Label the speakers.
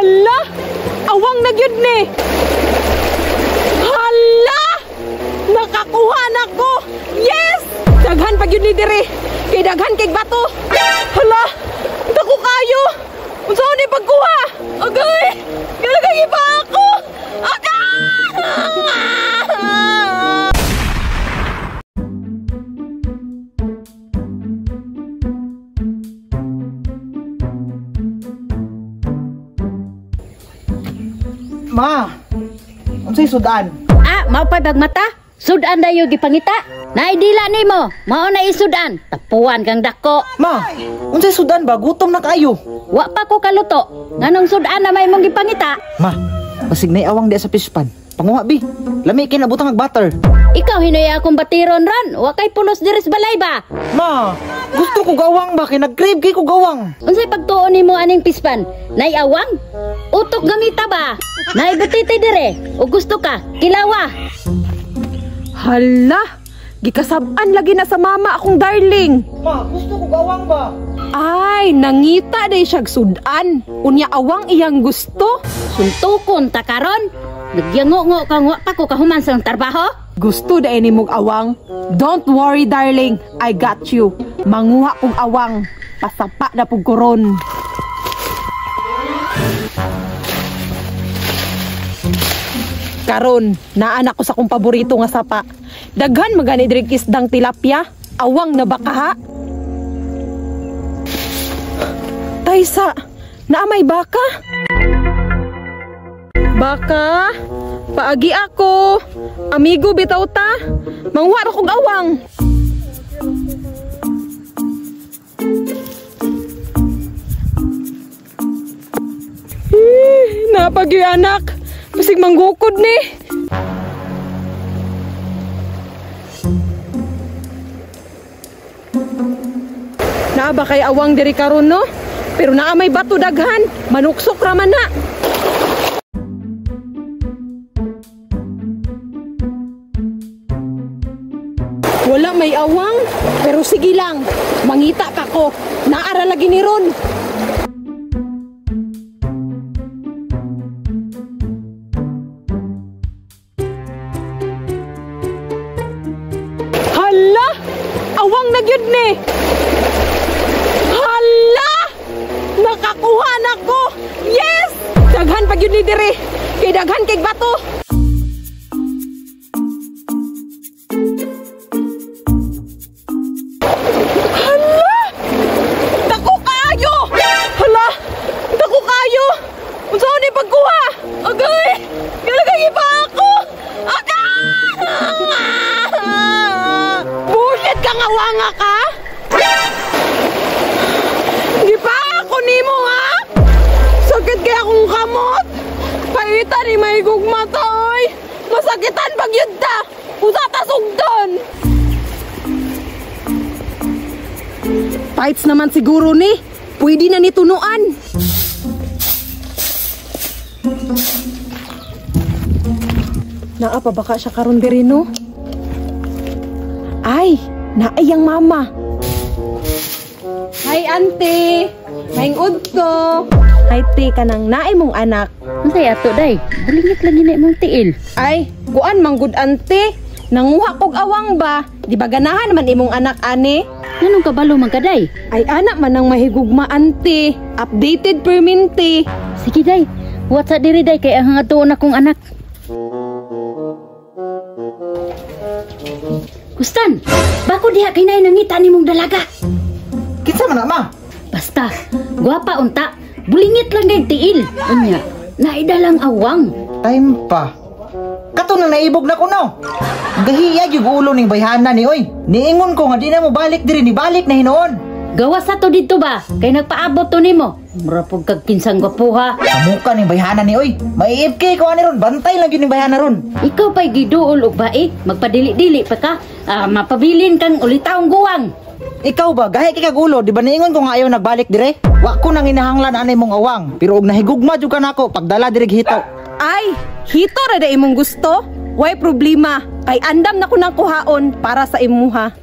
Speaker 1: Hala! Awang na gyud ni! Hala! Nakakuha na ko! Yes! Daghan pa gyud ni diri. Kay daghan kay bato. Hala! Dako kayo! Unsa ni pagkuha? Agay! Galagay pa ako! Agay!
Speaker 2: Ma, unsay sudan?
Speaker 3: Ah, mao pa bagmata? Sudan dayo gipangita. Naidila nimo, mao na isudan. Tapuan kang dako.
Speaker 2: Ma, unsay sudan ba? Gutom na kaayo.
Speaker 3: Wa pa ko kaluto. Nganong sudan na may mong gipangita?
Speaker 2: Ma, basig nay awang diya sa pispan. Panguha bi. Lami kay nabutang og butter.
Speaker 3: Ikaw hinaya akong batiron ron. Wa kay pulos diri sa balay ba?
Speaker 2: Ma, gusto ko gawang ba kay nag-crave kay ko gawang.
Speaker 3: Unsay pagtuon nimo aning pispan? Nay awang? Utok gamita ba? Nay butiti dire. O gusto ka, kilawa.
Speaker 1: Hala, gikasab-an lagi na sa mama akong darling.
Speaker 2: Ma, gusto ko gawang ba?
Speaker 1: Ay, nangita day siyag sudan. Unya awang iyang gusto.
Speaker 3: Suntukon ta karon. Nagyango-ngo ka nga pa ko kahuman sa trabaho.
Speaker 1: Gusto day ni mong awang. Don't worry darling, I got you. Manguha kog awang. Pasapa na pug koron. Karon, naan ako sa kong paborito nga sapa. Daghan magani diri isdang tilapia, awang na baka ha. Taysa, naa may baka? Baka, paagi ako. Amigo bitaw ta. Manguha ra kog awang. Napagyo anak. Basig manggukod ni. Naa ba kay awang diri karon no? Pero naa may bato daghan, manuksok ra man na. Wala may awang, pero sige lang, mangita ka ko. Naara lagi ni ron. Hala! Awang na gyud ni! Hala! Nakakuha na ko! Yes! Daghan pa gyud ni diri. Kay daghan kay bato. Hala! Dako kaayo! Hala! Dako kaayo! Unsa ni pagkuha? Agay! Galagay pa ako! Agay! Bullshit ka nga wanga ka? Di pa ako nimo ha? Sakit kaya akong kamot. Paita ni may gugmata oy. Masakitan pag yun ta. Usa ta sugdon. Fights naman siguro ni. Pwede na ni tunuan. Naa pa baka siya karon diri no? Ay, naay ang mama. Hi, auntie. Maingod ko. Hi, te, kanang naay mong anak.
Speaker 3: Unsay ato, day? Bulingit lang gina imong tiil.
Speaker 1: Ay, kuan manggod, auntie. Nanguha kog awang ba? Di ba ganahan man imong anak, ane?
Speaker 3: Nganong kabalo man ka, day?
Speaker 1: Ay, anak man ang mahigugma, auntie. Updated perminti.
Speaker 3: Sige, day. What's diri, day? Kay ang hangatuon akong anak. Kustan, bako diha kay nay nangita nimong dalaga.
Speaker 2: Kinsa man na, ma?
Speaker 3: Basta, gwapa unta, bulingit lang kay tiil. Unya, naidalang awang.
Speaker 2: Time pa. Kato nang naibog na ko no. Gahiya gyud ulo ning bayhana ni oy. Niingon ko nga di na mo balik diri, ni balik na hinuon.
Speaker 3: Gawas sa to didto ba? Kay nagpaabot to nimo. Mura pug kag kinsang gwapuha.
Speaker 2: Kamuka ning bayhana ni oy. Maiibkay ko ani ron, bantay lang gyud ning bayhana ron.
Speaker 3: Ikaw pa'y giduol og bae, magpadili-dili pa ka. Ah, mapabilin kang ulitaong guwang.
Speaker 2: Ikaw ba, gahi kay kag ulo, di ba niingon ko nga ayaw nagbalik dire? Wa ko nang inahanglan anay mong awang, pero og nahigugma jud ka nako pagdala diri hito.
Speaker 1: Ay, hito ra da imong gusto? Way problema, kay andam na ko nang kuhaon para sa imuha.